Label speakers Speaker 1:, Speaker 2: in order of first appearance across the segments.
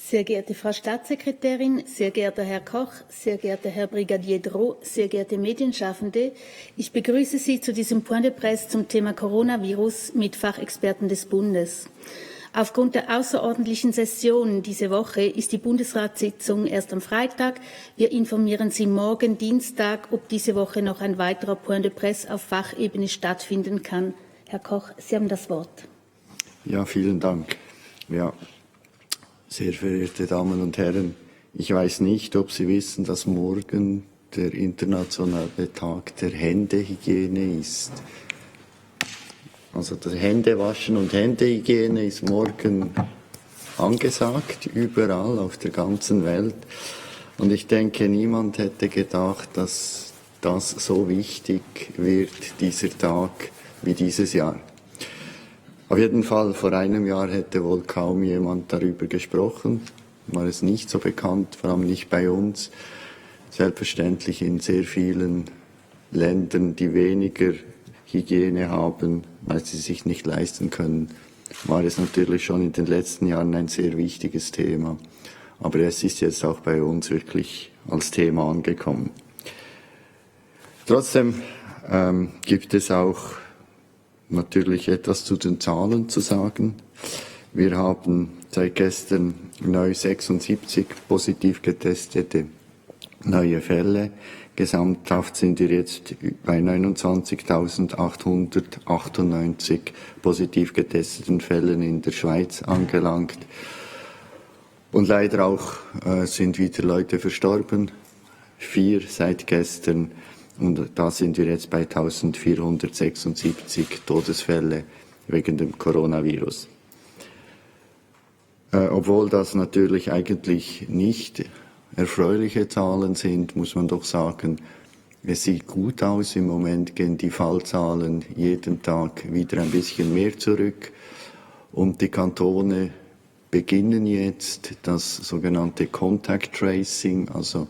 Speaker 1: Sehr geehrte Frau Staatssekretärin, sehr geehrter Herr Koch, sehr geehrter Herr Brigadier Droh, sehr geehrte Medienschaffende, ich begrüße Sie zu diesem Point de Presse zum Thema Coronavirus mit Fachexperten des Bundes. Aufgrund der außerordentlichen Session diese Woche ist die Bundesratssitzung erst am Freitag. Wir informieren Sie morgen Dienstag, ob diese Woche noch ein weiterer Point de Presse auf Fachebene stattfinden kann. Herr Koch, Sie haben das Wort.
Speaker 2: Ja, vielen Dank. Ja. Sehr verehrte Damen und Herren, ich weiß nicht, ob Sie wissen, dass morgen der internationale Tag der Händehygiene ist. Also das Händewaschen und Händehygiene ist morgen angesagt, überall auf der ganzen Welt. Und ich denke, niemand hätte gedacht, dass das so wichtig wird, dieser Tag, wie dieses Jahr. Auf jeden Fall, vor einem Jahr hätte wohl kaum jemand darüber gesprochen, war es nicht so bekannt, vor allem nicht bei uns. Selbstverständlich in sehr vielen Ländern, die weniger Hygiene haben, weil sie sich nicht leisten können, war es natürlich schon in den letzten Jahren ein sehr wichtiges Thema. Aber es ist jetzt auch bei uns wirklich als Thema angekommen. Trotzdem gibt es auch natürlich etwas zu den Zahlen zu sagen. Wir haben seit gestern neu 76 positiv getestete neue Fälle. Gesamthaft sind wir jetzt bei 29.898 positiv getesteten Fällen in der Schweiz angelangt. Und leider auch sind wieder Leute verstorben. 4 seit gestern. Und da sind wir jetzt bei 1476 Todesfälle wegen dem Coronavirus. Obwohl das natürlich eigentlich nicht erfreuliche Zahlen sind, muss man doch sagen, es sieht gut aus. Im Moment gehen die Fallzahlen jeden Tag wieder ein bisschen mehr zurück. Und die Kantone beginnen jetzt das sogenannte Contact Tracing, also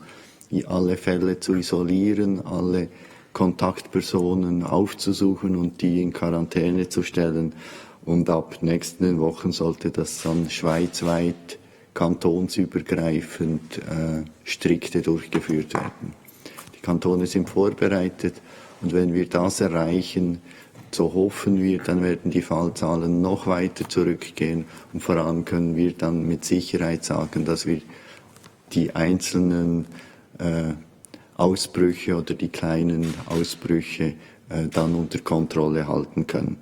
Speaker 2: alle Fälle zu isolieren, alle Kontaktpersonen aufzusuchen und die in Quarantäne zu stellen. Und ab nächsten Wochen sollte das dann schweizweit, kantonsübergreifend strikte durchgeführt werden. Die Kantone sind vorbereitet und wenn wir das erreichen, so hoffen wir, dann werden die Fallzahlen noch weiter zurückgehen und vor allem können wir dann mit Sicherheit sagen, dass wir die einzelnen Ausbrüche oder die kleinen Ausbrüche dann unter Kontrolle halten können.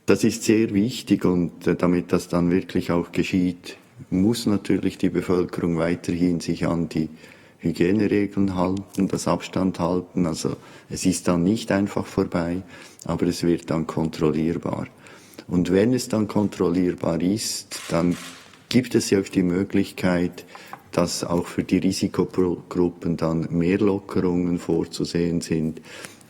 Speaker 2: Das ist sehr wichtig und damit das dann wirklich auch geschieht, muss natürlich die Bevölkerung weiterhin sich an die Hygieneregeln halten, das Abstand halten. Also es ist dann nicht einfach vorbei, aber es wird dann kontrollierbar. Und wenn es dann kontrollierbar ist, dann gibt es ja auch die Möglichkeit, dass auch für die Risikogruppen dann mehr Lockerungen vorzusehen sind.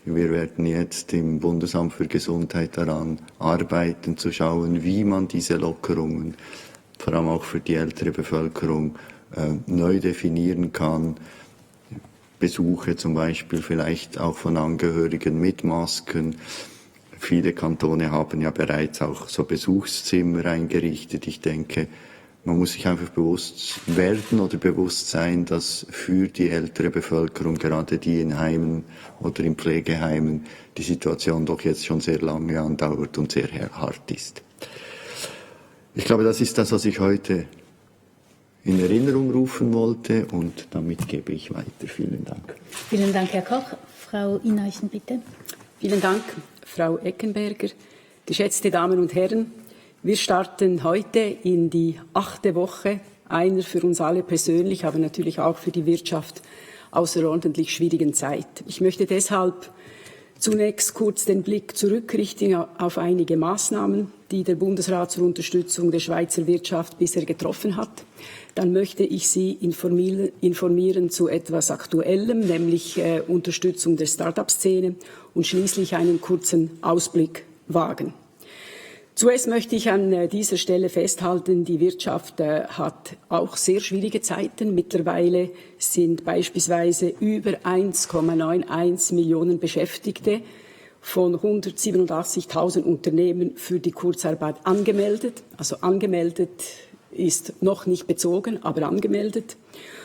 Speaker 2: Wir werden jetzt im Bundesamt für Gesundheit daran arbeiten, zu schauen, wie man diese Lockerungen, vor allem auch für die ältere Bevölkerung, neu definieren kann. Besuche zum Beispiel vielleicht auch von Angehörigen mit Masken. Viele Kantone haben ja bereits auch so Besuchszimmer eingerichtet. Ich denke, man muss sich einfach bewusst werden oder bewusst sein, dass für die ältere Bevölkerung, gerade die in Heimen oder in Pflegeheimen, die Situation doch jetzt schon sehr lange andauert und sehr hart ist. Ich glaube, das ist das, was ich heute in Erinnerung rufen wollte und damit gebe ich weiter. Vielen Dank.
Speaker 1: Vielen Dank, Herr Koch. Frau Ineichen, bitte.
Speaker 3: Vielen Dank, Frau Eckenberger. Geschätzte Damen und Herren, wir starten heute in die 8. Woche einer für uns alle persönlich, aber natürlich auch für die Wirtschaft außerordentlich schwierigen Zeit. Ich möchte deshalb zunächst kurz den Blick zurückrichten auf einige Maßnahmen, die der Bundesrat zur Unterstützung der Schweizer Wirtschaft bisher getroffen hat. Dann möchte ich Sie informieren zu etwas Aktuellem, nämlich Unterstützung der Start-up-Szene und schließlich einen kurzen Ausblick wagen. Zuerst möchte ich an dieser Stelle festhalten, die Wirtschaft hat auch sehr schwierige Zeiten. Mittlerweile sind beispielsweise über 1,91 Millionen Beschäftigte von 187.000 Unternehmen für die Kurzarbeit angemeldet. Also angemeldet ist noch nicht bezogen, aber angemeldet.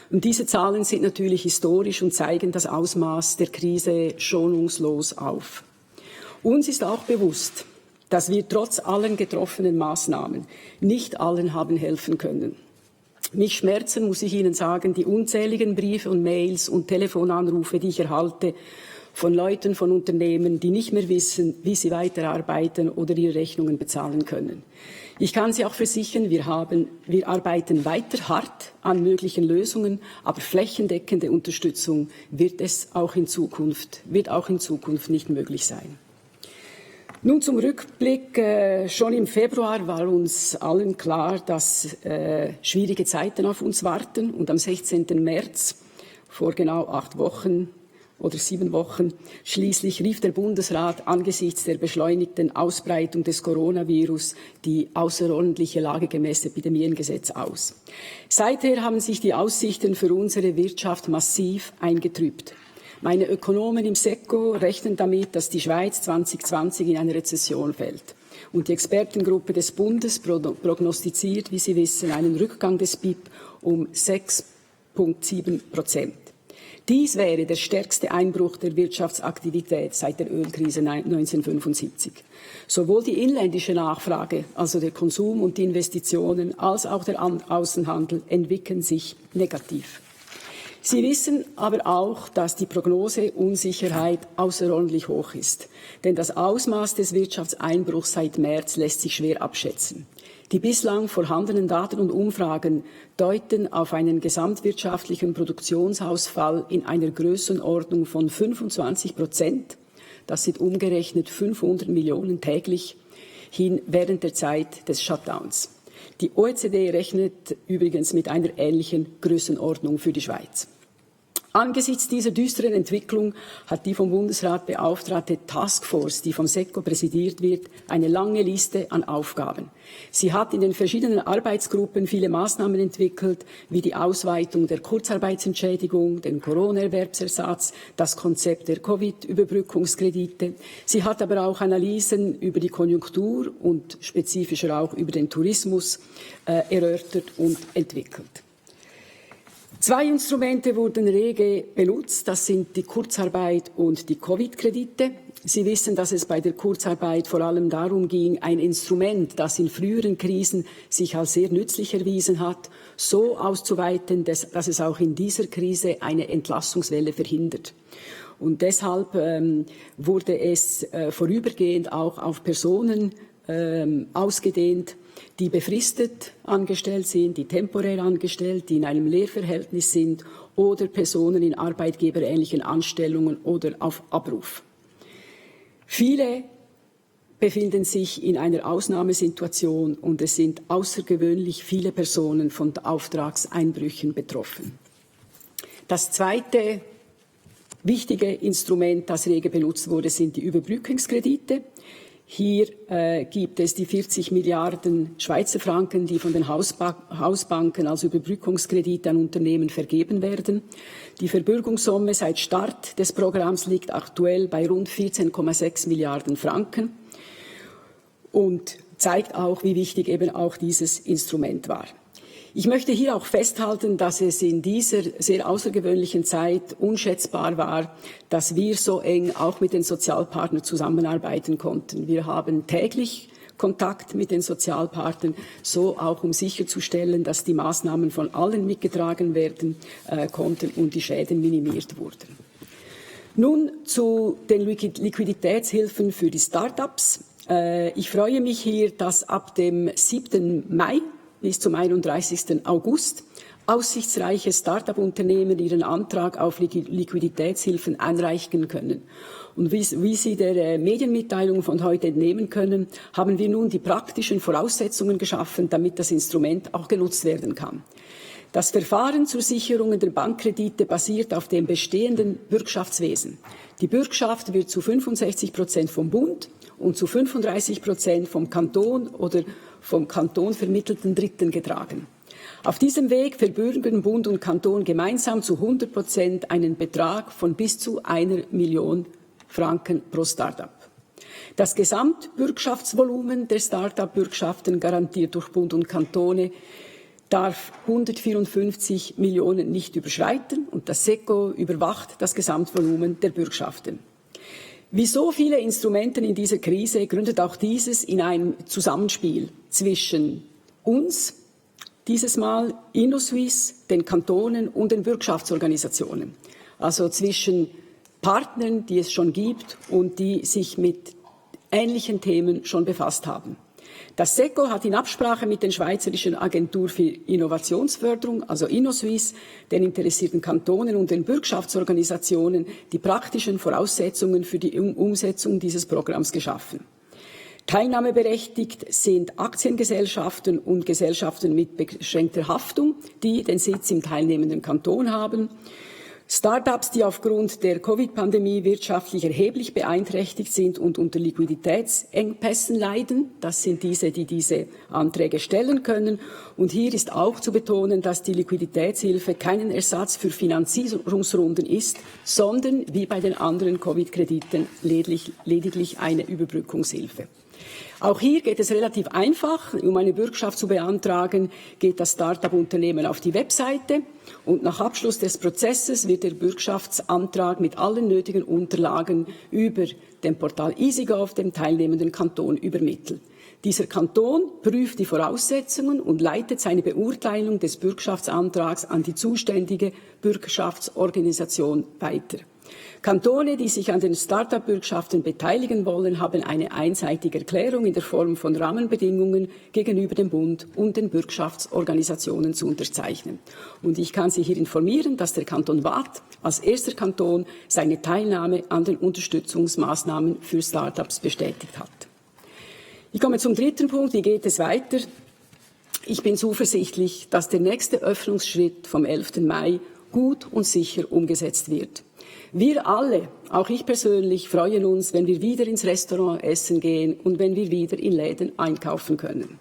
Speaker 3: Und diese Zahlen sind natürlich historisch und zeigen das Ausmaß der Krise schonungslos auf. Uns ist auch bewusst, dass wir trotz allen getroffenen Maßnahmen nicht allen haben helfen können. Mich schmerzen, muss ich Ihnen sagen, die unzähligen Briefe und Mails und Telefonanrufe, die ich erhalte von Leuten, von Unternehmen, die nicht mehr wissen, wie sie weiterarbeiten oder ihre Rechnungen bezahlen können. Ich kann Sie auch versichern, wir arbeiten weiter hart an möglichen Lösungen, aber flächendeckende Unterstützung wird auch in Zukunft nicht möglich sein. Nun zum Rückblick. Schon im Februar war uns allen klar, dass schwierige Zeiten auf uns warten. Und am 16. März, vor genau 8 Wochen oder 7 Wochen, schließlich rief der Bundesrat angesichts der beschleunigten Ausbreitung des Coronavirus die außerordentliche Lage gemäß Epidemiengesetz aus. Seither haben sich die Aussichten für unsere Wirtschaft massiv eingetrübt. Meine Ökonomen im SECO rechnen damit, dass die Schweiz 2020 in eine Rezession fällt. Und die Expertengruppe des Bundes prognostiziert, wie Sie wissen, einen Rückgang des BIP um 6,7%. Dies wäre der stärkste Einbruch der Wirtschaftsaktivität seit der Ölkrise 1975. Sowohl die inländische Nachfrage, also der Konsum und die Investitionen, als auch der Außenhandel entwickeln sich negativ. Sie wissen aber auch, dass die Prognoseunsicherheit außerordentlich hoch ist. Denn das Ausmaß des Wirtschaftseinbruchs seit März lässt sich schwer abschätzen. Die bislang vorhandenen Daten und Umfragen deuten auf einen gesamtwirtschaftlichen Produktionsausfall in einer Größenordnung von 25%, das sind umgerechnet 500 Millionen täglich, hin während der Zeit des Shutdowns. Die OECD rechnet übrigens mit einer ähnlichen Größenordnung für die Schweiz. Angesichts dieser düsteren Entwicklung hat die vom Bundesrat beauftragte Taskforce, die vom SECO präsidiert wird, eine lange Liste an Aufgaben. Sie hat in den verschiedenen Arbeitsgruppen viele Maßnahmen entwickelt, wie die Ausweitung der Kurzarbeitsentschädigung, den Corona-Erwerbsersatz, das Konzept der Covid-Überbrückungskredite. Sie hat aber auch Analysen über die Konjunktur und spezifischer auch über den Tourismus erörtert und entwickelt. 2 Instrumente wurden rege benutzt, das sind die Kurzarbeit und die Covid-Kredite. Sie wissen, dass es bei der Kurzarbeit vor allem darum ging, ein Instrument, das in früheren Krisen sich als sehr nützlich erwiesen hat, so auszuweiten, dass es auch in dieser Krise eine Entlassungswelle verhindert. Und deshalb wurde es vorübergehend auch auf Personen ausgedehnt, die befristet angestellt sind, die temporär angestellt, die in einem Lehrverhältnis sind oder Personen in arbeitgeberähnlichen Anstellungen oder auf Abruf. Viele befinden sich in einer Ausnahmesituation und es sind außergewöhnlich viele Personen von Auftragseinbrüchen betroffen. Das zweite wichtige Instrument, das rege benutzt wurde, sind die Überbrückungskredite. Hier gibt es die 40 Milliarden Schweizer Franken, die von den Hausbanken als Überbrückungskredite an Unternehmen vergeben werden. Die Verbürgungssumme seit Start des Programms liegt aktuell bei rund 14,6 Milliarden Franken und zeigt auch, wie wichtig eben auch dieses Instrument war. Ich möchte hier auch festhalten, dass es in dieser sehr außergewöhnlichen Zeit unschätzbar war, dass wir so eng auch mit den Sozialpartnern zusammenarbeiten konnten. Wir haben täglich Kontakt mit den Sozialpartnern, so auch um sicherzustellen, dass die Maßnahmen von allen mitgetragen werden konnten und die Schäden minimiert wurden. Nun zu den Liquiditätshilfen für die Start-ups. Ich freue mich hier, dass ab dem 7. Mai bis zum 31. August aussichtsreiche Start-up-Unternehmen ihren Antrag auf Liquiditätshilfen einreichen können. Und wie Sie der Medienmitteilung von heute entnehmen können, haben wir nun die praktischen Voraussetzungen geschaffen, damit das Instrument auch genutzt werden kann. Das Verfahren zur Sicherung der Bankkredite basiert auf dem bestehenden Bürgschaftswesen. Die Bürgschaft wird zu 65% vom Bund und zu 35% vom Kanton oder vom Kanton vermittelten Dritten getragen. Auf diesem Weg verbürgen Bund und Kanton gemeinsam zu 100% einen Betrag von bis zu 1 Million Franken pro Start-up. Das Gesamtbürgschaftsvolumen der Start-up-Bürgschaften, garantiert durch Bund und Kantone, darf 154 Millionen nicht überschreiten und das SECO überwacht das Gesamtvolumen der Bürgschaften. Wie so viele Instrumente in dieser Krise gründet auch dieses in einem Zusammenspiel zwischen uns, dieses Mal Innosuisse, den Kantonen und den Bürgschaftsorganisationen. Also zwischen Partnern, die es schon gibt und die sich mit ähnlichen Themen schon befasst haben. Das SECO hat in Absprache mit der Schweizerischen Agentur für Innovationsförderung, also Innosuisse, den interessierten Kantonen und den Bürgschaftsorganisationen die praktischen Voraussetzungen für die Umsetzung dieses Programms geschaffen. Teilnahmeberechtigt sind Aktiengesellschaften und Gesellschaften mit beschränkter Haftung, die den Sitz im teilnehmenden Kanton haben. Start-ups, die aufgrund der Covid-Pandemie wirtschaftlich erheblich beeinträchtigt sind und unter Liquiditätsengpässen leiden. Das sind diese, die diese Anträge stellen können. Und hier ist auch zu betonen, dass die Liquiditätshilfe keinen Ersatz für Finanzierungsrunden ist, sondern wie bei den anderen Covid-Krediten lediglich eine Überbrückungshilfe. Auch hier geht es relativ einfach. Um eine Bürgschaft zu beantragen, geht das Start-up-Unternehmen auf die Webseite und nach Abschluss des Prozesses wird der Bürgschaftsantrag mit allen nötigen Unterlagen über dem Portal EasyGov dem teilnehmenden Kanton übermittelt. Dieser Kanton prüft die Voraussetzungen und leitet seine Beurteilung des Bürgschaftsantrags an die zuständige Bürgschaftsorganisation weiter. Kantone, die sich an den Start-up-Bürgschaften beteiligen wollen, haben eine einseitige Erklärung in der Form von Rahmenbedingungen gegenüber dem Bund und den Bürgschaftsorganisationen zu unterzeichnen. Und ich kann Sie hier informieren, dass der Kanton Waadt als erster Kanton seine Teilnahme an den Unterstützungsmaßnahmen für Start-ups bestätigt hat. Ich komme zum dritten Punkt. Wie geht es weiter? Ich bin zuversichtlich, dass der nächste Öffnungsschritt vom 11. Mai gut und sicher umgesetzt wird. Wir alle, auch ich persönlich, freuen uns, wenn wir wieder ins Restaurant essen gehen und wenn wir wieder in Läden einkaufen können.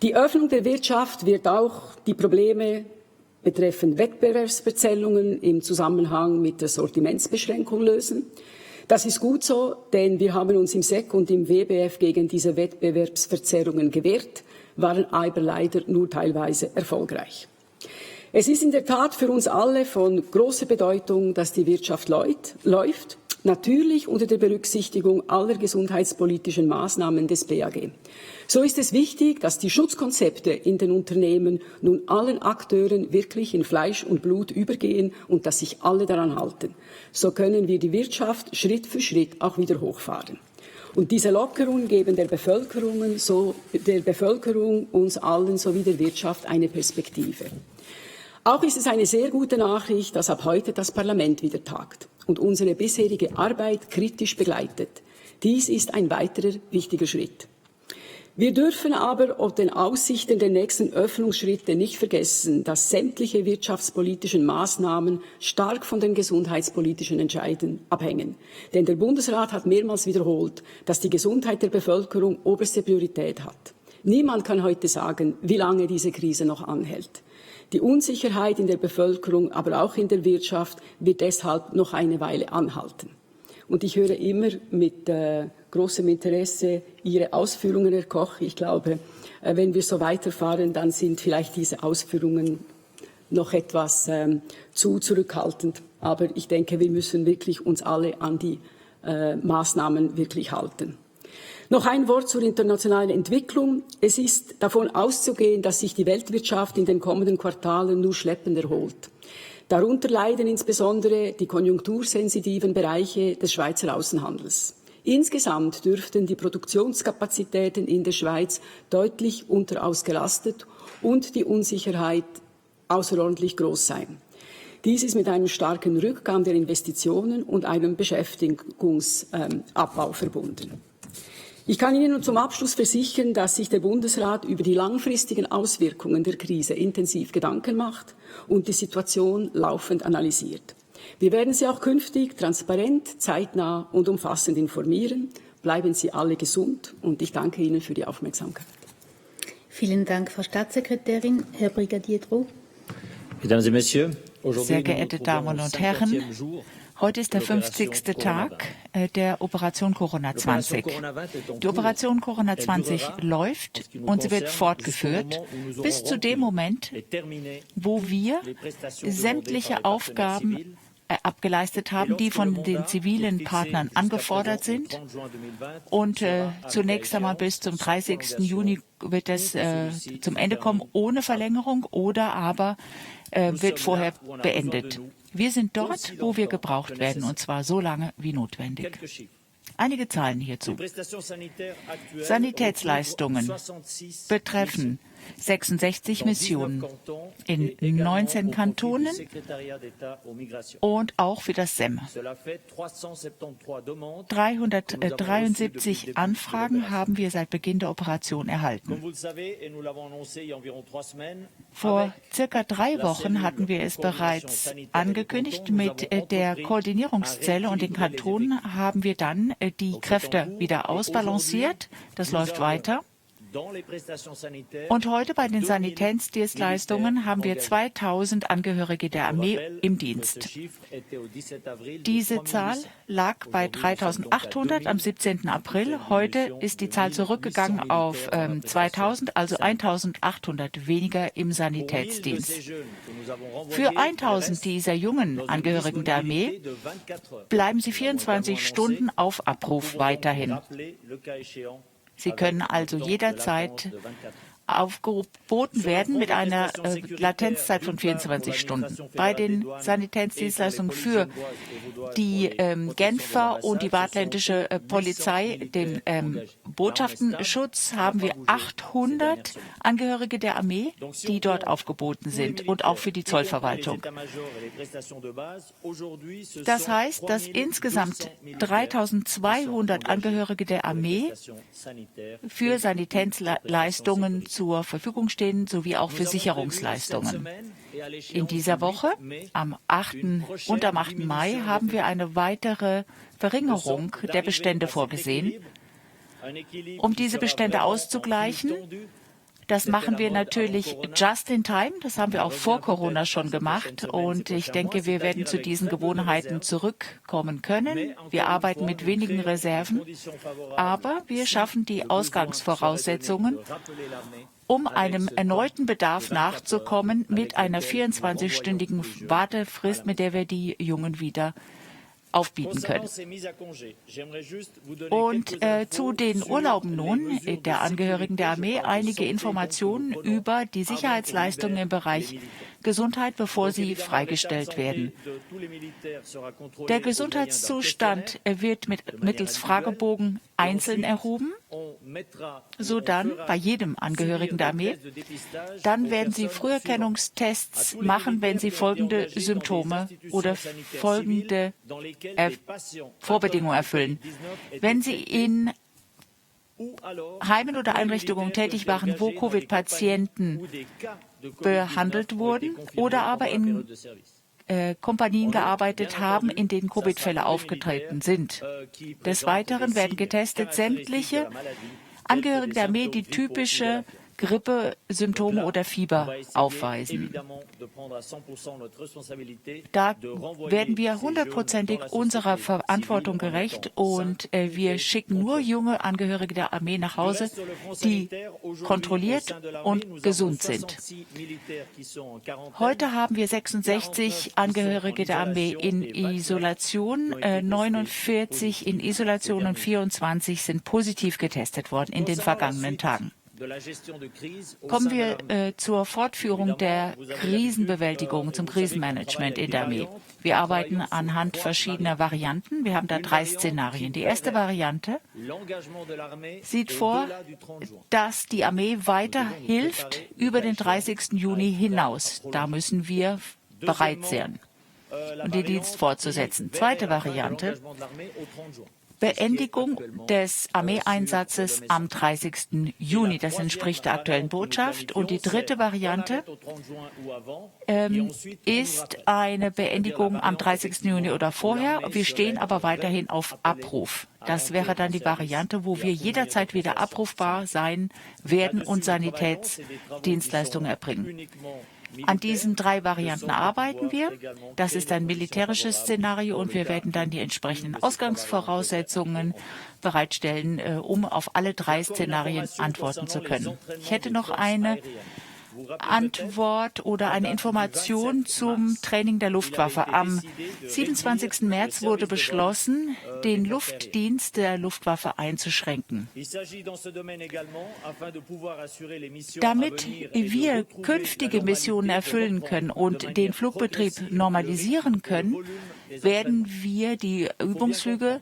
Speaker 3: Die Öffnung der Wirtschaft wird auch die Probleme betreffend Wettbewerbsverzerrungen im Zusammenhang mit der Sortimentsbeschränkung lösen. Das ist gut so, denn wir haben uns im SEC und im WBF gegen diese Wettbewerbsverzerrungen gewehrt, waren aber leider nur teilweise erfolgreich. Es ist in der Tat für uns alle von großer Bedeutung, dass die Wirtschaft läuft, natürlich unter der Berücksichtigung aller gesundheitspolitischen Maßnahmen des BAG. So ist es wichtig, dass die Schutzkonzepte in den Unternehmen nun allen Akteuren wirklich in Fleisch und Blut übergehen und dass sich alle daran halten. So können wir die Wirtschaft Schritt für Schritt auch wieder hochfahren. Und diese Lockerungen geben der Bevölkerung, uns allen sowie der Wirtschaft eine Perspektive. Auch ist es eine sehr gute Nachricht, dass ab heute das Parlament wieder tagt und unsere bisherige Arbeit kritisch begleitet. Dies ist ein weiterer wichtiger Schritt. Wir dürfen aber ob den Aussichten der nächsten Öffnungsschritte nicht vergessen, dass sämtliche wirtschaftspolitischen Maßnahmen stark von den gesundheitspolitischen Entscheiden abhängen. Denn der Bundesrat hat mehrmals wiederholt, dass die Gesundheit der Bevölkerung oberste Priorität hat. Niemand kann heute sagen, wie lange diese Krise noch anhält. Die Unsicherheit in der Bevölkerung, aber auch in der Wirtschaft wird deshalb noch eine Weile anhalten. Und ich höre immer mit großem Interesse Ihre Ausführungen, Herr Koch. Ich glaube, wenn wir so weiterfahren, dann sind vielleicht diese Ausführungen noch etwas zu zurückhaltend. Aber ich denke, wir müssen wirklich uns alle an die Maßnahmen wirklich halten. Noch ein Wort zur internationalen Entwicklung. Es ist davon auszugehen, dass sich die Weltwirtschaft in den kommenden Quartalen nur schleppend erholt. Darunter leiden insbesondere die konjunktursensitiven Bereiche des Schweizer Außenhandels. Insgesamt dürften die Produktionskapazitäten in der Schweiz deutlich unterausgelastet und die Unsicherheit außerordentlich groß sein. Dies ist mit einem starken Rückgang der Investitionen und einem Beschäftigungsabbau verbunden. Ich kann Ihnen zum Abschluss versichern, dass sich der Bundesrat über die langfristigen Auswirkungen der Krise intensiv Gedanken macht und die Situation laufend analysiert. Wir werden Sie auch künftig transparent, zeitnah und umfassend informieren. Bleiben Sie alle gesund und ich danke Ihnen für die Aufmerksamkeit.
Speaker 1: Vielen Dank, Frau Staatssekretärin. Herr Brigadier Droh.
Speaker 4: Sehr geehrte Damen und Herren, Heute ist der 50. Tag der Operation Corona 20. Die Operation Corona 20 läuft und sie wird fortgeführt bis zu dem Moment, wo wir sämtliche Aufgaben abgeleistet haben, die von den zivilen Partnern angefordert sind. Und zunächst einmal bis zum 30. Juni wird es zum Ende kommen, ohne Verlängerung oder aber wird vorher beendet. Wir sind dort, wo wir gebraucht werden, und zwar so lange wie notwendig. Einige Zahlen hierzu. Sanitätsleistungen betreffen 66 Missionen in 19 Kantonen und auch für das SEM. 373 Anfragen haben wir seit Beginn der Operation erhalten. Vor circa 3 Wochen hatten wir es bereits angekündigt. Mit der Koordinierungszelle und den Kantonen haben wir dann die Kräfte wieder ausbalanciert. Das läuft weiter. Und heute bei den Sanitätsdienstleistungen haben wir 2000 Angehörige der Armee im Dienst. Diese Zahl lag bei 3800 am 17. April. Heute ist die Zahl zurückgegangen auf 2000, also 1800 weniger im Sanitätsdienst. Für 1000 dieser jungen Angehörigen der Armee bleiben sie 24 Stunden auf Abruf weiterhin. Sie können also jederzeit aufgeboten werden mit einer Latenzzeit von 24 Stunden. Bei den Sanitätsdienstleistungen für die Genfer und die waadtländische Polizei, den Botschaftenschutz, haben wir 800 Angehörige der Armee, die dort aufgeboten sind, und auch für die Zollverwaltung. Das heißt, dass insgesamt 3200 Angehörige der Armee für Sanitätsleistungen zur Verfügung stehen, sowie auch für Sicherungsleistungen. In dieser Woche, am 8. und am 8. Mai, haben wir eine weitere Verringerung der Bestände vorgesehen. Um diese Bestände auszugleichen, das machen wir natürlich just in time. Das haben wir auch vor Corona schon gemacht. Und ich denke, wir werden zu diesen Gewohnheiten zurückkommen können. Wir arbeiten mit wenigen Reserven, aber wir schaffen die Ausgangsvoraussetzungen, um einem erneuten Bedarf nachzukommen mit einer 24-stündigen Wartefrist, mit der wir die Jungen wieder aufbieten können. Und zu den Urlauben nun der Angehörigen der Armee einige Informationen über die Sicherheitsleistungen im Bereich Gesundheit, bevor sie freigestellt werden. Der Gesundheitszustand wird mittels Fragebogen einzeln erhoben, sodann bei jedem Angehörigen der Armee. Dann werden sie Früherkennungstests machen, wenn sie folgende Symptome oder folgende Vorbedingungen erfüllen. Wenn sie in Heimen oder Einrichtungen tätig waren, wo Covid-Patienten behandelt wurden oder aber in Kompanien gearbeitet haben, in denen Covid-Fälle aufgetreten sind. Des Weiteren werden getestet sämtliche Angehörige der Armee, die typische Grippesymptome oder Fieber aufweisen. Da werden wir hundertprozentig unserer Verantwortung gerecht und wir schicken nur junge Angehörige der Armee nach Hause, die kontrolliert und gesund sind. Heute haben wir 66 Angehörige der Armee in Isolation, 49 in Isolation und 24 sind positiv getestet worden in den vergangenen Tagen. Kommen wir zur Fortführung der Krisenbewältigung, zum Krisenmanagement in der Armee. Wir arbeiten anhand verschiedener Varianten. Wir haben da 3 Szenarien. Die erste Variante sieht vor, dass die Armee weiter hilft über den 30. Juni hinaus. Da müssen wir bereit sein, den Dienst fortzusetzen. Zweite Variante: Beendigung des Armeeeinsatzes am 30. Juni. Das entspricht der aktuellen Botschaft. Und die dritte Variante ist eine Beendigung am 30. Juni oder vorher. Wir stehen aber weiterhin auf Abruf. Das wäre dann die Variante, wo wir jederzeit wieder abrufbar sein werden und Sanitätsdienstleistungen erbringen. An diesen 3 Varianten arbeiten wir. Das ist ein militärisches Szenario und wir werden dann die entsprechenden Ausgangsvoraussetzungen bereitstellen, um auf alle 3 Szenarien antworten zu können. Ich hätte noch eine Antwort oder eine Information zum Training der Luftwaffe. Am 27. März wurde beschlossen, den Luftdienst der Luftwaffe einzuschränken. Damit wir künftige Missionen erfüllen können und den Flugbetrieb normalisieren können, werden wir die Übungsflüge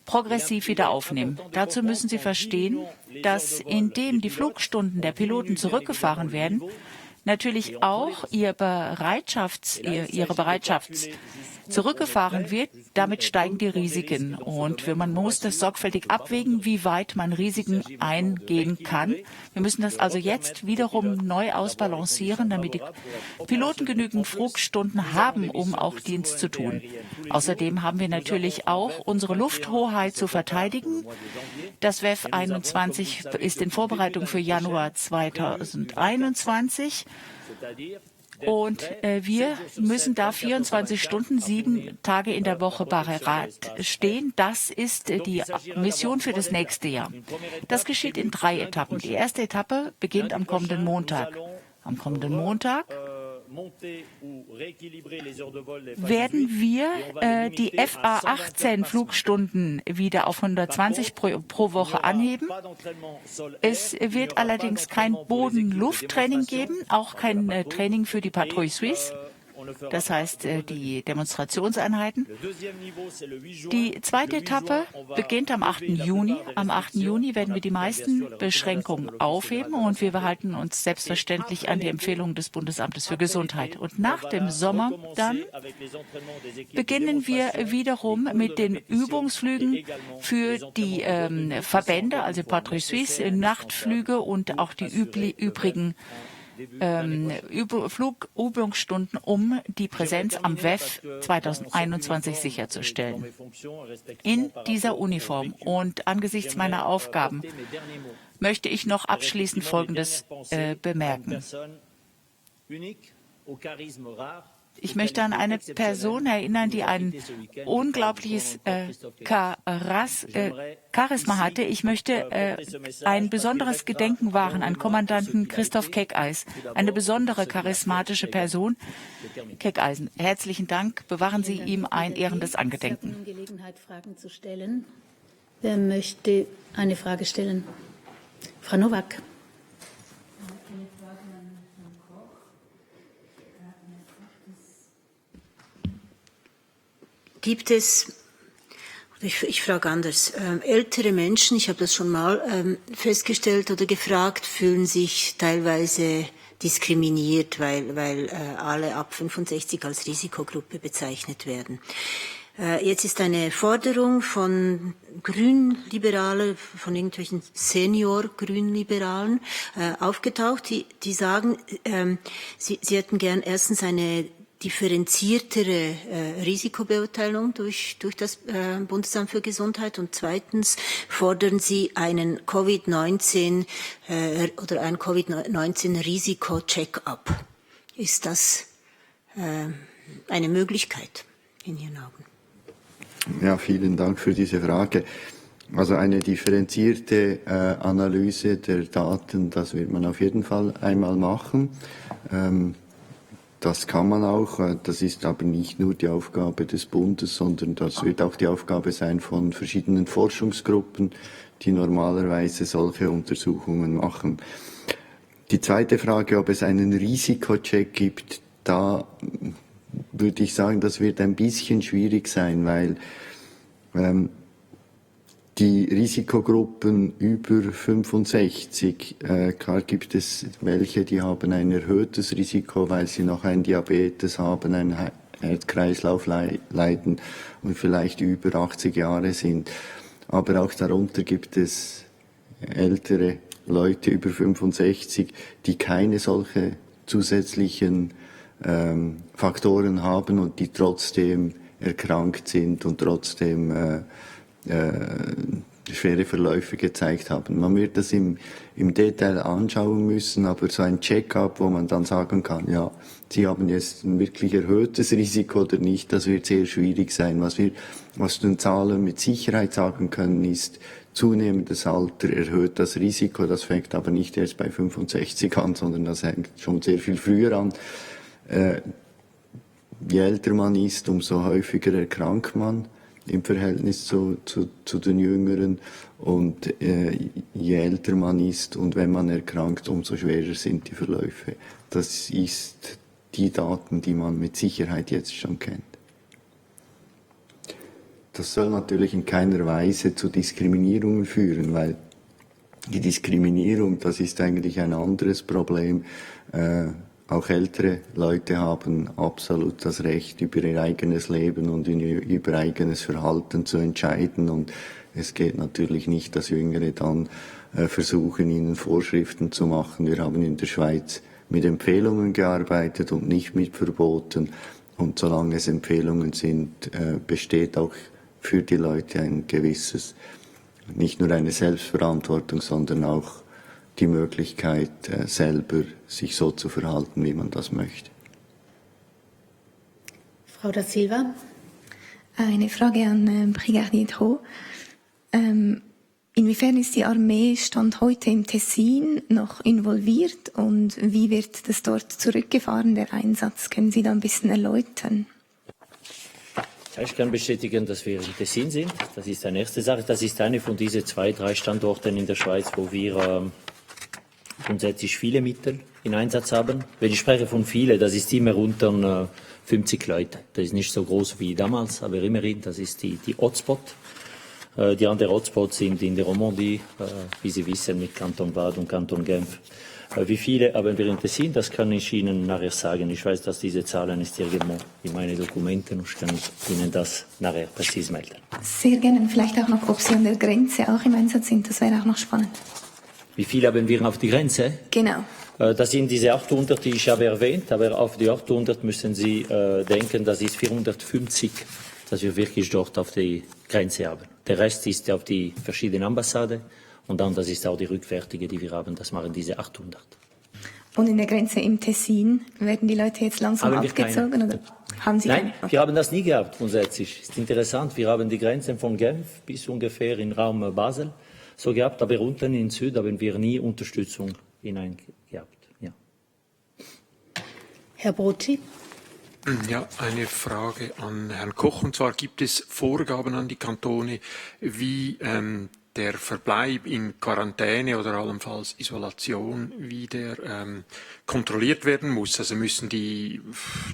Speaker 4: progressiv wieder aufnehmen. Dazu müssen Sie verstehen, dass indem die Flugstunden der Piloten zurückgefahren werden, natürlich auch ihre Bereitschaft zurückgefahren wird. Damit steigen die Risiken. Und man muss das sorgfältig abwägen, wie weit man Risiken eingehen kann. Wir müssen das also jetzt wiederum neu ausbalancieren, damit die Piloten genügend Flugstunden haben, um auch Dienst zu tun. Außerdem haben wir natürlich auch unsere Lufthoheit zu verteidigen. Das WEF 21 ist in Vorbereitung für Januar 2021. Und wir müssen da 24 Stunden, 7 Tage in der Woche parat stehen. Das ist die Mission für das nächste Jahr. Das geschieht in 3 Etappen. Die erste Etappe beginnt am kommenden Montag. Am kommenden Montag werden wir die FA-18 Flugstunden wieder auf 120 pro Woche anheben. Es wird allerdings kein Boden-Luft-Training geben, auch kein Training für die Patrouille Suisse. Das heißt, die Demonstrationseinheiten. Die zweite Etappe beginnt am 8. Juni. Am 8. Juni werden wir die meisten Beschränkungen aufheben und wir behalten uns selbstverständlich an die Empfehlungen des Bundesamtes für Gesundheit. Und nach dem Sommer dann beginnen wir wiederum mit den Übungsflügen für die Verbände, also Patrouille Suisse, Nachtflüge und auch die übrigen Flugübungsstunden, um die Präsenz am WEF 2021 sicherzustellen. In dieser Uniform und angesichts meiner Aufgaben möchte ich noch abschließend Folgendes bemerken. Ich möchte an eine Person erinnern, die ein unglaubliches Charisma hatte. Ich möchte ein besonderes Gedenken wahren an Kommandanten Christoph Keckeis, eine besondere charismatische Person. Keckeisen, herzlichen Dank. Bewahren Sie ihm ein ehrendes Angedenken.
Speaker 1: Gelegenheit, Fragen zu stellen. Wer möchte eine Frage stellen? Frau Nowak.
Speaker 5: Gibt es, ich frage anders, ältere Menschen, ich habe das schon mal festgestellt oder gefragt, fühlen sich teilweise diskriminiert, weil alle ab 65 als Risikogruppe bezeichnet werden. Jetzt ist eine Forderung von Grünliberalen, von irgendwelchen Senior-Grünliberalen aufgetaucht, die sagen, sie hätten gern erstens eine differenziertere Risikobeurteilung durch das Bundesamt für Gesundheit und zweitens fordern sie einen Covid-19 oder ein Covid-19-Risiko-Check-up. Ist das eine Möglichkeit in Ihren Augen?
Speaker 2: Ja, vielen Dank für diese Frage. Also eine differenzierte Analyse der Daten, das wird man auf jeden Fall einmal machen. Das kann man auch, das ist aber nicht nur die Aufgabe des Bundes, sondern das wird auch die Aufgabe sein von verschiedenen Forschungsgruppen, die normalerweise solche Untersuchungen machen. Die zweite Frage, ob es einen Risikocheck gibt, da würde ich sagen, das wird ein bisschen schwierig sein, weil die Risikogruppen über 65, klar gibt es welche, die haben ein erhöhtes Risiko, weil sie noch einen Diabetes haben, ein Herz-Kreislauf-Leiden und vielleicht über 80 Jahre sind. Aber auch darunter gibt es ältere Leute über 65, die keine solche zusätzlichen Faktoren haben und die trotzdem erkrankt sind und trotzdem schwere Verläufe gezeigt haben. Man wird das im Detail anschauen müssen, aber so ein Check-up, wo man dann sagen kann, ja, Sie haben jetzt ein wirklich erhöhtes Risiko oder nicht, das wird sehr schwierig sein. Was den Zahlen mit Sicherheit sagen können, ist, zunehmendes Alter erhöht das Risiko. Das fängt aber nicht erst bei 65 an, sondern das fängt schon sehr viel früher an. Je älter man ist, umso häufiger erkrankt man im Verhältnis zu den Jüngeren. Und je älter man ist und wenn man erkrankt, umso schwerer sind die Verläufe. Das ist die Daten, die man mit Sicherheit jetzt schon kennt. Das soll natürlich in keiner Weise zu Diskriminierungen führen, weil die Diskriminierung, das ist eigentlich ein anderes Problem. Auch ältere Leute haben absolut das Recht, über ihr eigenes Leben und über eigenes Verhalten zu entscheiden. Und es geht natürlich nicht, dass Jüngere dann versuchen, ihnen Vorschriften zu machen. Wir haben in der Schweiz mit Empfehlungen gearbeitet und nicht mit Verboten. Und solange es Empfehlungen sind, besteht auch für die Leute ein gewisses, nicht nur eine Selbstverantwortung, sondern auch die Möglichkeit, selber sich so zu verhalten, wie man das möchte.
Speaker 1: Frau da Silva.
Speaker 6: Eine Frage an Brigadier Dro. Inwiefern ist die Armee Stand heute im Tessin noch involviert und wie wird das dort zurückgefahren, der Einsatz? Können Sie da ein bisschen erläutern?
Speaker 7: Ja, ich kann bestätigen, dass wir im Tessin sind. Das ist eine erste Sache. Das ist eine von diesen 2-3 Standorten in der Schweiz, wo wir grundsätzlich viele Mittel in Einsatz haben. Wenn ich spreche von vielen, das ist immer unter 50 Leute. Das ist nicht so groß wie damals, aber immerhin, das ist die Hotspot. Die anderen Hotspots sind in der Romandie, wie Sie wissen, mit Kanton Waadt und Kanton Genf. Wie viele haben wir in Tessin, das kann ich Ihnen nachher sagen. Ich weiß, dass diese Zahlen ist irgendwo in meinen Dokumenten und ich kann Ihnen das nachher präzise melden.
Speaker 6: Sehr gerne. Vielleicht auch noch, ob Sie an der Grenze auch im Einsatz sind. Das wäre auch noch spannend.
Speaker 7: Wie viele haben wir auf die Grenze?
Speaker 6: Genau.
Speaker 7: Das sind diese 800, die ich habe erwähnt, aber auf die 800 müssen Sie denken, das ist 450, dass wir wirklich dort auf die Grenze haben. Der Rest ist auf die verschiedenen Ambassaden und dann, das ist auch die rückwärtige, die wir haben, das machen diese 800.
Speaker 6: Und in der Grenze im Tessin werden die Leute jetzt langsam abgezogen? Oder haben Sie
Speaker 7: Nein, wir haben das nie gehabt grundsätzlich. Ist interessant, wir haben die Grenzen von Genf bis ungefähr in Raum Basel so gehabt, aber unten in Süd haben wir nie Unterstützung hinein gehabt. Ja.
Speaker 1: Herr Brocci.
Speaker 8: Ja, eine Frage an Herrn Koch. Und zwar gibt es Vorgaben an die Kantone, wie der Verbleib in Quarantäne oder allenfalls Isolation wieder kontrolliert werden muss. Also müssen die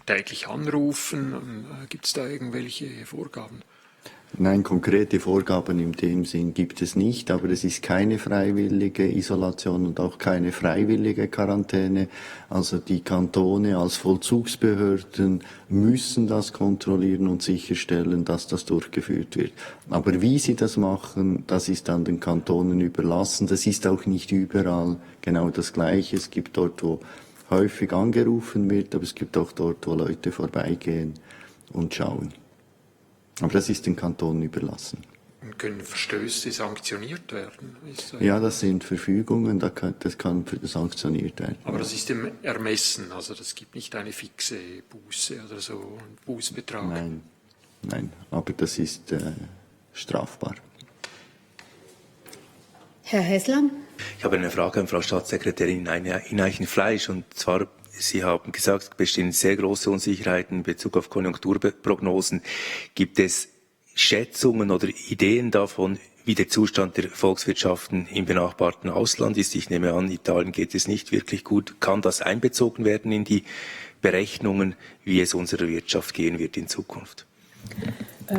Speaker 8: täglich anrufen? Gibt es da irgendwelche Vorgaben?
Speaker 2: Nein, konkrete Vorgaben in dem Sinn gibt es nicht, aber es ist keine freiwillige Isolation und auch keine freiwillige Quarantäne. Also die Kantone als Vollzugsbehörden müssen das kontrollieren und sicherstellen, dass das durchgeführt wird. Aber wie sie das machen, das ist dann den Kantonen überlassen. Das ist auch nicht überall genau das Gleiche. Es gibt dort, wo häufig angerufen wird, aber es gibt auch dort, wo Leute vorbeigehen und schauen. Aber das ist den Kantonen überlassen.
Speaker 8: Und können Verstöße sanktioniert werden?
Speaker 2: Ja, das sind Verfügungen, das kann sanktioniert werden.
Speaker 8: Aber das ist im Ermessen, also das gibt nicht eine fixe Buße oder so, einen Bußbetrag?
Speaker 2: Nein, aber das ist strafbar.
Speaker 1: Herr Häsler. Ich
Speaker 9: habe eine Frage an Frau Staatssekretärin Eichenfleisch, und zwar: Sie haben gesagt, es bestehen sehr große Unsicherheiten in Bezug auf Konjunkturprognosen. Gibt es Schätzungen oder Ideen davon, wie der Zustand der Volkswirtschaften im benachbarten Ausland ist? Ich nehme an, Italien geht es nicht wirklich gut. Kann das einbezogen werden in die Berechnungen, wie es unserer Wirtschaft gehen wird in Zukunft?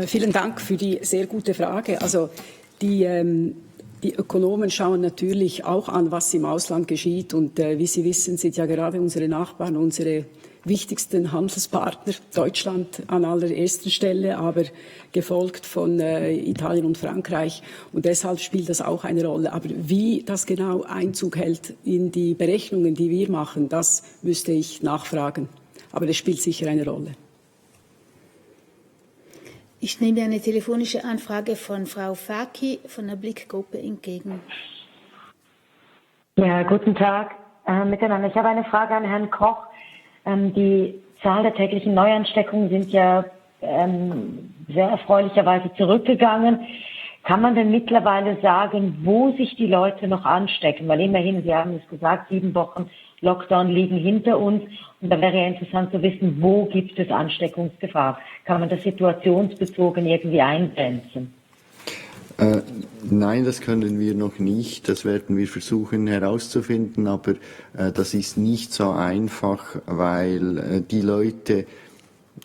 Speaker 3: Vielen Dank für die sehr gute Frage. Also die Ökonomen schauen natürlich auch an, was im Ausland geschieht. Und wie Sie wissen, sind ja gerade unsere Nachbarn unsere wichtigsten Handelspartner. Deutschland an allererster Stelle, aber gefolgt von Italien und Frankreich. Und deshalb spielt das auch eine Rolle. Aber wie das genau Einzug hält in die Berechnungen, die wir machen, das müsste ich nachfragen. Aber es spielt sicher eine Rolle.
Speaker 1: Ich nehme eine telefonische Anfrage von Frau Faki von der Blickgruppe entgegen.
Speaker 10: Ja, guten Tag miteinander. Ich habe eine Frage an Herrn Koch. Die Zahl der täglichen Neuansteckungen sind ja sehr erfreulicherweise zurückgegangen. Kann man denn mittlerweile sagen, wo sich die Leute noch anstecken? Weil immerhin, Sie haben es gesagt, 7 Wochen Lockdown liegen hinter uns. Und da wäre ja interessant zu wissen, wo gibt es Ansteckungsgefahr? Kann man das situationsbezogen irgendwie eingrenzen?
Speaker 2: Nein, das können wir noch nicht. Das werden wir versuchen herauszufinden, aber das ist nicht so einfach, weil die Leute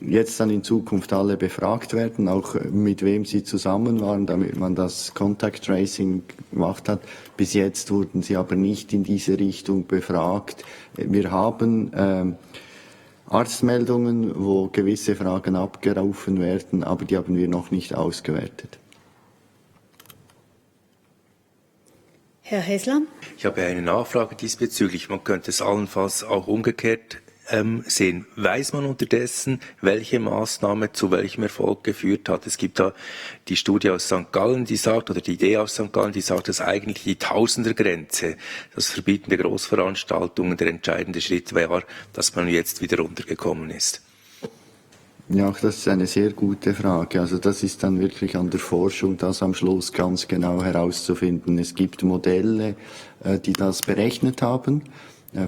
Speaker 2: jetzt dann in Zukunft alle befragt werden, auch mit wem sie zusammen waren, damit man das Contact Tracing gemacht hat. Bis jetzt wurden sie aber nicht in diese Richtung befragt. Wir haben Arztmeldungen, wo gewisse Fragen abgerufen werden, aber die haben wir noch nicht ausgewertet.
Speaker 1: Herr Häsler?
Speaker 9: Ich habe eine Nachfrage diesbezüglich. Man könnte es allenfalls auch umgekehrt sehen. Weiß man unterdessen, welche Maßnahme zu welchem Erfolg geführt hat? Es gibt da die Studie aus St. Gallen, die sagt, oder die Idee aus St. Gallen, die sagt, dass eigentlich die Tausendergrenze, das Verbieten der Großveranstaltungen, der entscheidende Schritt war, dass man jetzt wieder runtergekommen ist.
Speaker 2: Ja, auch das ist eine sehr gute Frage. Also das ist dann wirklich an der Forschung, das am Schluss ganz genau herauszufinden. Es gibt Modelle, die das berechnet haben.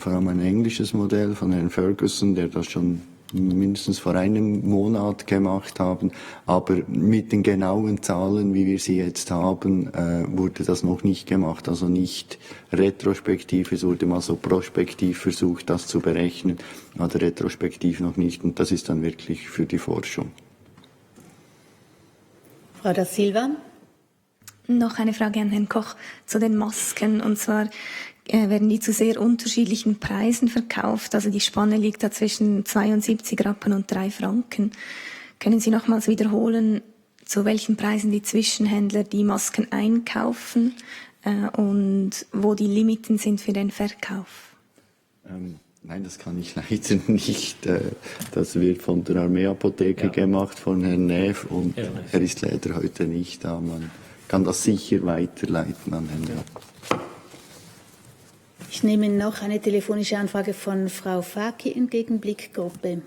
Speaker 2: Vor allem ein englisches Modell von Herrn Ferguson, der das schon mindestens vor einem Monat gemacht haben. Aber mit den genauen Zahlen, wie wir sie jetzt haben, wurde das noch nicht gemacht. Also nicht retrospektiv, es wurde mal so prospektiv versucht, das zu berechnen, aber retrospektiv noch nicht. Und das ist dann wirklich für die Forschung.
Speaker 1: Frau da Silva?
Speaker 6: Noch eine Frage an Herrn Koch zu den Masken. Und zwar werden die zu sehr unterschiedlichen Preisen verkauft. Also die Spanne liegt da zwischen 72 Rappen und 3 Franken. Können Sie nochmals wiederholen, zu welchen Preisen die Zwischenhändler die Masken einkaufen und wo die Limiten sind für den Verkauf?
Speaker 2: Nein, das kann ich leider nicht. Das wird von der Armeeapotheke gemacht, von Herrn Neff, und er ist leider heute nicht da. Man kann das sicher weiterleiten an Herrn Neff.
Speaker 1: Ich nehme noch eine telefonische Anfrage von Frau Faki entgegen, Blickgruppe.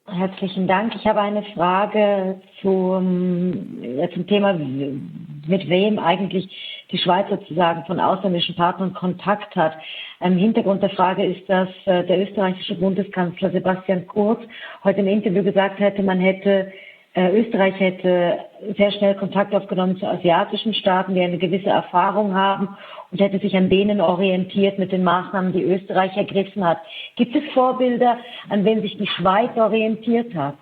Speaker 10: Herzlichen Dank. Ich habe eine Frage zum Thema, mit wem eigentlich die Schweiz sozusagen von ausländischen Partnern Kontakt hat. Hintergrund der Frage ist, dass der österreichische Bundeskanzler Sebastian Kurz heute im Interview gesagt hätte, Österreich hätte sehr schnell Kontakt aufgenommen zu asiatischen Staaten, die eine gewisse Erfahrung haben, und hätte sich an denen orientiert mit den Maßnahmen, die Österreich ergriffen hat. Gibt es Vorbilder, an wen sich die Schweiz orientiert hat?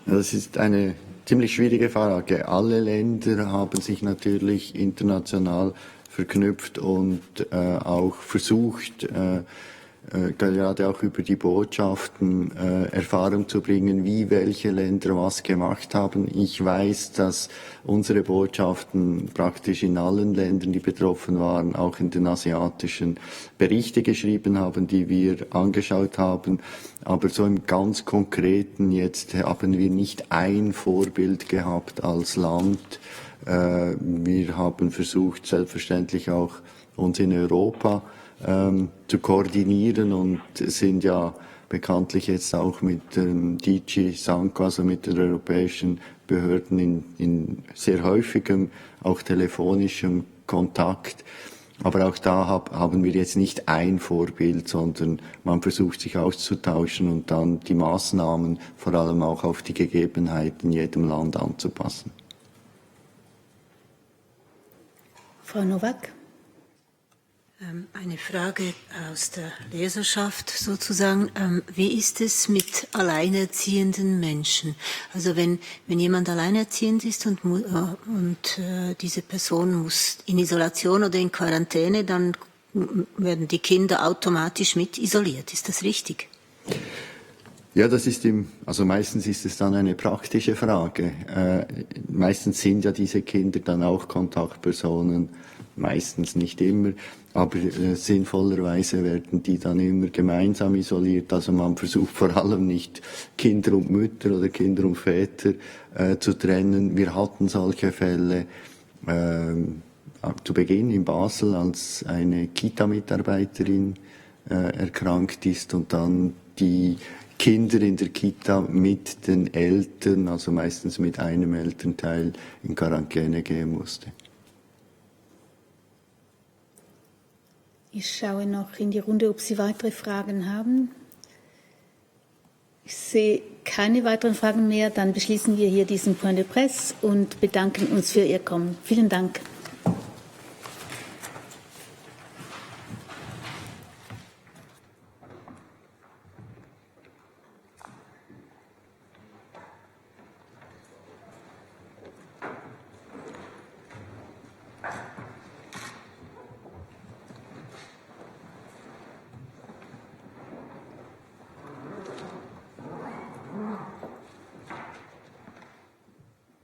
Speaker 2: Das ist eine ziemlich schwierige Frage. Alle Länder haben sich natürlich international verknüpft und auch versucht, gerade auch über die Botschaften Erfahrung zu bringen, wie welche Länder was gemacht haben. Ich weiß, dass unsere Botschaften praktisch in allen Ländern, die betroffen waren, auch in den asiatischen, Berichte geschrieben haben, die wir angeschaut haben. Aber so im ganz Konkreten jetzt haben wir nicht ein Vorbild gehabt als Land. Wir haben versucht, selbstverständlich auch uns in Europa zu koordinieren und sind ja bekanntlich jetzt auch mit dem DG Sanco, also mit den europäischen Behörden in sehr häufigem, auch telefonischem Kontakt. Aber auch da haben wir jetzt nicht ein Vorbild, sondern man versucht sich auszutauschen und dann die Maßnahmen vor allem auch auf die Gegebenheiten in jedem Land anzupassen.
Speaker 1: Frau Nowak?
Speaker 5: Eine Frage aus der Leserschaft sozusagen. Wie ist es mit alleinerziehenden Menschen? Also wenn jemand alleinerziehend ist und diese Person muss in Isolation oder in Quarantäne, dann werden die Kinder automatisch mit isoliert. Ist das richtig?
Speaker 2: Ja, also meistens ist es dann eine praktische Frage. Meistens sind ja diese Kinder dann auch Kontaktpersonen, meistens nicht immer, aber sinnvollerweise werden die dann immer gemeinsam isoliert. Also man versucht vor allem nicht Kinder und Mütter oder Kinder und Väter zu trennen. Wir hatten solche Fälle zu Beginn in Basel, als eine Kita-Mitarbeiterin erkrankt ist und dann die Kinder in der Kita mit den Eltern, also meistens mit einem Elternteil, in Quarantäne gehen musste.
Speaker 1: Ich schaue noch in die Runde, ob Sie weitere Fragen haben. Ich sehe keine weiteren Fragen mehr. Dann beschließen wir hier diesen Point de Presse und bedanken uns für Ihr Kommen. Vielen Dank.